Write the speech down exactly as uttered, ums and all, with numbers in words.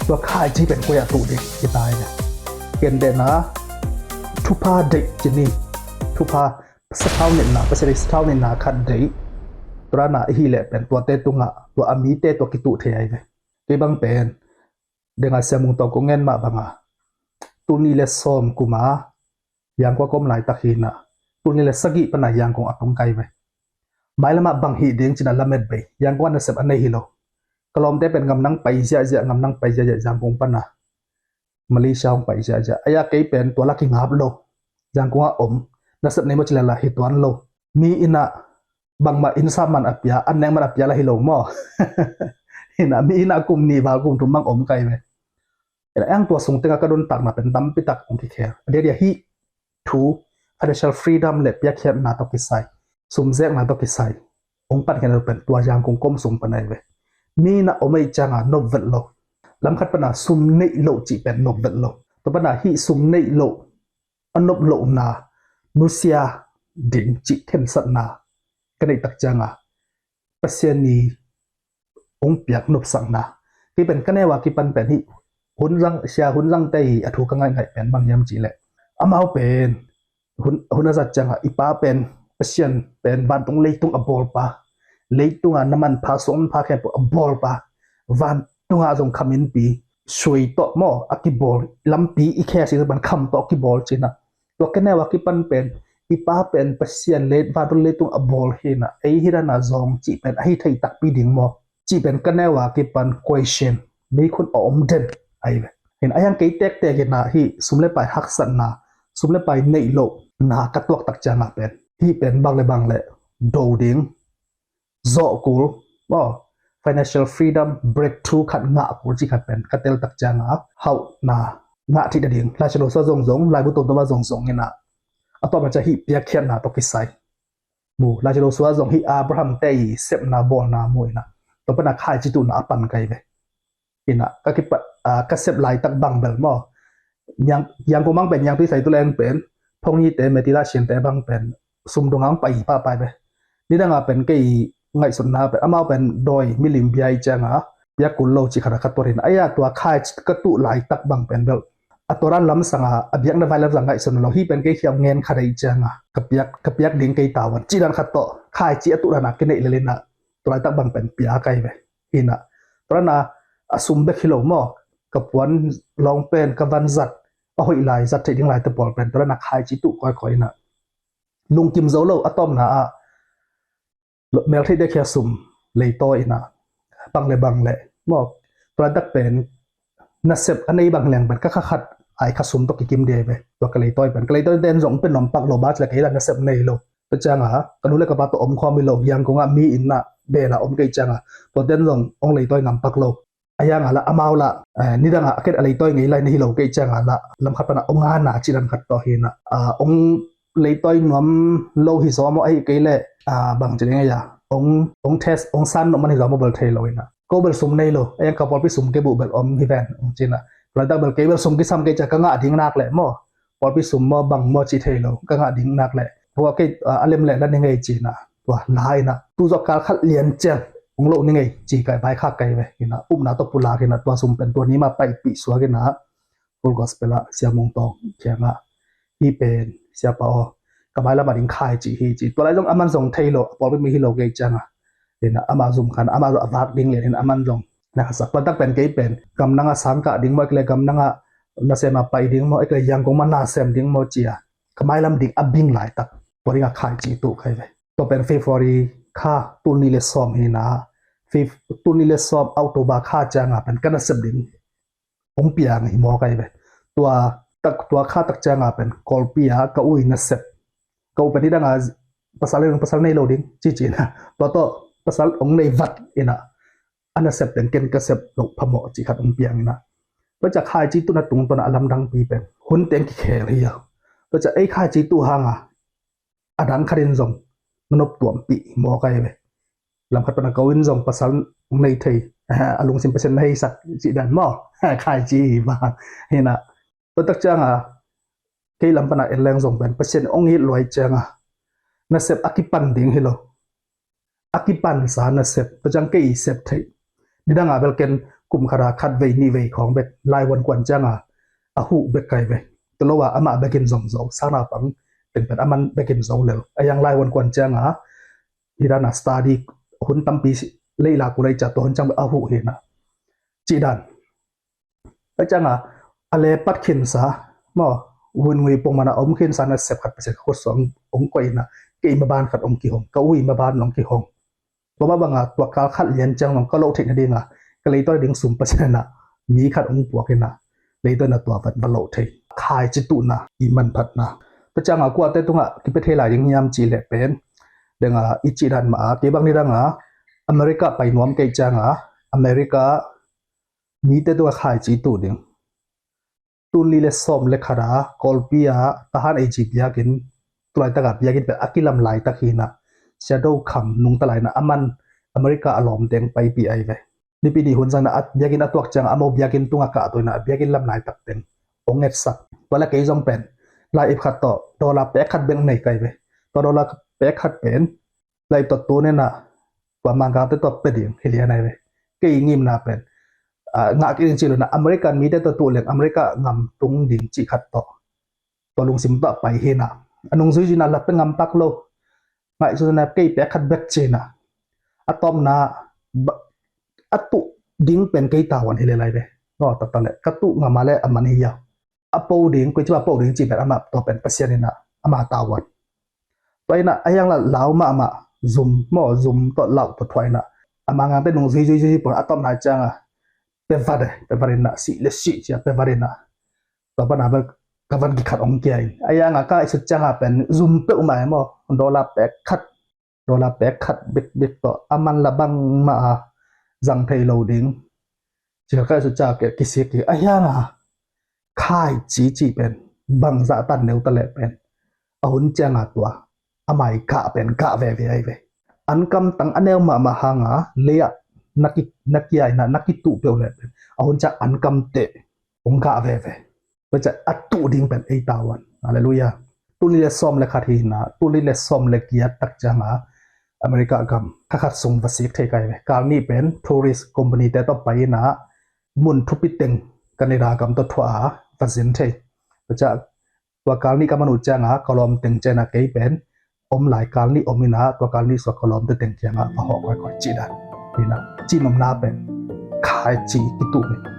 Tua khaici pen koi ah tuh ding kita hi. Ken deihna thupha deih ci ni. Thupha sathau nitna, Pasian i sathau nitna khat deih. Tua na ihi leh pen tuate tungah tua a mite tua kituh thei ahi ve. Kei bang pen denga Sia Mung Tawng kong ngen mah banga tul nih le sawm kuma Yangon ah ka om laitak hi na, tul nih le sagih pana Yangon ah kong kai ve. Mailamah bang hih ding cina lamet bei, Yangon ah nasep a nei hi lo. Ka lawmte pen ngamnang pai ziahziah, ngamnang pai ziahziah Yangon pana Malaysia hong pai ziahziah. Aia kei pen tua la kingap lo. Yangon ah om, nasep nei maw ci lala hi tuan lo. Mi inn ah bangmah inn sam man a pia, an neng man a pia la hi lo maw? Hi na, mi inn ah kum nih val kum thum bang om kai ve. Hi na, ang tua sung tengah ka nuntakna pen tampi tak hong kikhel. A dia dia hih thu, financial freedom le piakkhiatna tawh kisai, sumzekna tawh kisai hong pankhiat pen tua Yangon kom sung pan ahi ve. Mi inn ah om ei cianga nop vet lo. Lamkhat pana sum neih loh cih pen nop vet lo. Tua pana hih sum neih loh, a nop lohna, nusia ding cih khensatna ka neih tak cianga Pasian i hong piak nopsakna. Kei pen ka neu a kipan pen hih Hun Zang, Sia Hun Zangte i a thu ka ngaihngaih pen bang hiam cih leh, amau pen hun, hun a zat cianga i Pa pen, Pasian pen vantung leitung a bawlpa, leitunga na manpha suang manpha khempeuh a bawlpa, vantungah zong khaminnpi sui tawh maw a kibawl, lampi i khe si pan kham tawh a kibawl cina. Tua ka neu a kipan pen i Pa pen Pasian leh vantung leitung a bawl hi na, ei hi dana zawng cih pen a hi thei takpi ding maw cih pen ka neu a kipan question, meikhun a om den ahi ve. Hi na, a hiang kei tektek hi na, hih sum le pai haksatna, sum le pai neih lohna ka tuak tak cianga pen hih pen bang le bang le do ding, zawh kul maw, financial freedom, breakthrough khat ngah kul cih khat pen ka tel tak cianga hauhna ngah thei ding. Lai Siangtho sua zongzong, laibu tuamtuam a zongzong hi na, a tawpna ciang hih piakkhiatna tawh kisai mu. Lai Siangtho sua zong hih Abraham te i sepna bawlna mu hi na, tua pana khaici tuhna a pan kai ve. Hi na, ka kipat, ah, ka sep laitak bang bel maw, Yang, Yangon bang pen, Yang Tui Sai Tu Leng pen, Thong Nyi te, Metila Shin te bang pen sum dong ang pai pa pai ve. Nidanga pen kei ngaihsutna pen amau pen dawi milim bia i cianga piak kul lo cih khat a ka tuar hi na. Aia tua khaici ka tuh laitak bang pen bel a tua dan lamsanga a biakna vai lamsang ngaihsun lo. Hih pen kei khiau ngen khat a i cianga ka piak, ka piak ding kei tavuan cih dan khat tawh khaici a tuh dana kinei lel hi na, tua laitak bang pen pia kai ve. Hi na, tua dana a sum bek hi lo maw, ka puan lawng pen ka van zat, a hoih lai zat theih ding lai te pawl pen tua dana khaici tuh kawikawi hi na, lungkim zo lo. A tawpna ah meltheih te khia sum leitawi hi na, bang le bang le maw, tua laitak pen nasep a nei bang leng pen ka kha khat ai kha sum tawh kikim dei ve. Tua ka leitawi pen, ka leitawi ten zong pen nuam pak lo, ba ci le kei la nasep nei lo. Tua cianga ka nu le ka pa tawh om khawm hi lo, Yangon ah mi inn ah bel a om kei cianga tua ten zong hong leitawi ngam pak lo. A hianga la amau la, eh, nidanga a ken a leitawi ngei lai na hi lo kei cianga la lamkhat pana hong ana cih dan khat tawh hi na, ah, hong leitawi nuam lo hi zaw maw, ahi kei leh, ah, bang ci ding ei a, hong, hong test, hong san nuam man hi zaw maw bel thei lo hi na. Ko bel sum nei lo, a hiang ka pawlpi sum kei buh bel om hi ven hong ci na. Tua laitak bel kei bel sum kisam kei cia ka ngah ding nak leh maw, pawlpi sum maw bang maw cih thei lo, ka ngah ding nak leh tua kei, ah, a lem leh la ni ngei ci na. Tua la hi na, tu zawh kal khat lian ciang hong lo ni ngei ci kai, vaikhak kai ve hi na, upna tawh pulak hi na, tua sum pen tua ni mah paipih suak hi na. Full Gospel ah Sia Mung Tawng kiangah, hih pen Siapa aw, ka mailam a ding khaici hi ci. Tua lai zong aman zong thei lo, a pawlpi mi hi lo kei cianga hi na, ama zum khan ama zong a vak ding lian hi na, aman zong na khasak. Tua laitak pen kei pen gamdang a sangkah ding maw, ahih kei leh gamdang a nasem a pai ding maw, ahih kei leh Yangon mah nasem ding maw cia ka mailam ding a bing laitak, tua dingah khaici tuh kai ve. Tua pen February kha, tul nih le sawm hi na, Feb-, tul nih le sawm October kha cianga pen ka nasep ding hong piang hi maw kai ve. Tua tak, tua kha tak cianga pen Kawlpi a ka u i nasep, ka u pen nidanga pasal, pasal nei lo ding ci ci na, tua tawh pasal hong nei vat hi na, a nasep pen ken ka sep loh phamawh cih khat hong piang hi na. Tua cia khaici tuhna tungtawna a lamdangpi pen hun teng kikhel hi a. Tua cia ei khaici tuh hanga a dang khatin zong na nop tuampih hi maw kai ve. Lamkhat pana ko in zong pasal hong nei thei, a lungsim Pasian na heisak cih dan maw, khaici hi vang hi na. Tua tak cianga kei lam pana en leng zong pen Pasian hong it luai cianga nasep a kipan ding hi lo, a kipansa nasep, tua ciang kei i sep theih. Nidanga bel ken kum khata khat vei nih vei khawng bek lai huan kuan cianga a huh bek kai ve. Tulo a amah bekin zong zo, sang naupang teng pen aman bekin zo lel. A yang lai huan kuan cianga hi dana study hun tampi leila kulai cia tua hun ciang a huh hina. Cih dan. A cianga a le pat khinsa maw, vun ngui pong mana om khinsa na sep khat pasek khut suang ong koina, kei maban khat ong kihong, ka ui maban ong kihong. Tua mah banga tua kal khat lian ciang zong ka loh theih nadinga ka leitawi ding sum Pasian ina mi khat ong puak ina leitawi na tua vat va loh thei. Khaici tuhna i manphatna. Tua cianga kuate tungah kipia thei lai ding hiam cih leh pen denga i cih dan mah a kei bang ni danga America pai nuam kei cianga America mite tungah khaici tuh ding. Tun li le sawm le khata Kawlpi a tahan ei ci biakin tulaitaka biakin pen a kilam laitak hina. Siado kham nungta laina aman America a lawm teng paipi ai ve. Nipi ni hun zangna biakin a tuak cianga amau biakin tunga kahtoina biakin lam laitak teng ong etsak. Tua le kei zong pen lai ip khat tawh dollar pek khat beng nei kai ve. Tua dollar pek khat pen lai tua tu nena tua mangkangte tua pe ding hi lian ai ve. Kei ngimna pen ngah kik ding cih luna American mite tua tuh leng America ngam tung ding cih khat tawh tua lungsim tawh pai hina. A nungzuizuina la pe ngam pak lo. Ngaihsutna kei pek khat bek cina a tawpna a tuh ding pen kei tavuan hi le lai ve. No tata le ka tuh ngam a le a man hi a a po ding, koi cipa po ding cih pen amah tawh pen Pasian ina ama tavuan. Tua ina a hiang la lau mahmah zum maw, zum tawh lau tawh thuah ina ama ngangte nung zui zui zui pon a tawpna cianga pe vat e, pe vat ina sih le sih cia pe vat ina tua pana pen ka van kikhat ong kia in a hianga ka isut cianga pen zum peuhmah e maw, dollar pek khat dollar pek khat bikbik tawh a man la bangmah a zang thei lo ding cih khat ka isut cianga kisik hi a hianga khaici cih pen bangzah tan neuta leh pen a hun cianga tua a mai gah pen gah veve ai ve. Ankam tang a neu mahmah hanga leiah na kia ina na kituh peuh leh pen a hun ciang ankam teh ong gah veve. Tua ciah a tuh ding pen ei tavuan. Halleluiah. Tuli le sawm le khat hina, tuli le sawm le giat tak cianga America gam kha khat sung va sik thei kai ve. Kal nih pen tourist company te tawh pai ina mun thupi teng Canada gam tawh thuah a va zin thei. Tua ciah tua kal nih ka man uh cianga ka lawm teng ciana kei pen om lai kal nih om ina tua kal nih sua ka lawmte teng kianga va hawh koikoi cih dan. Ina cih nopna pen khaici kituh ni.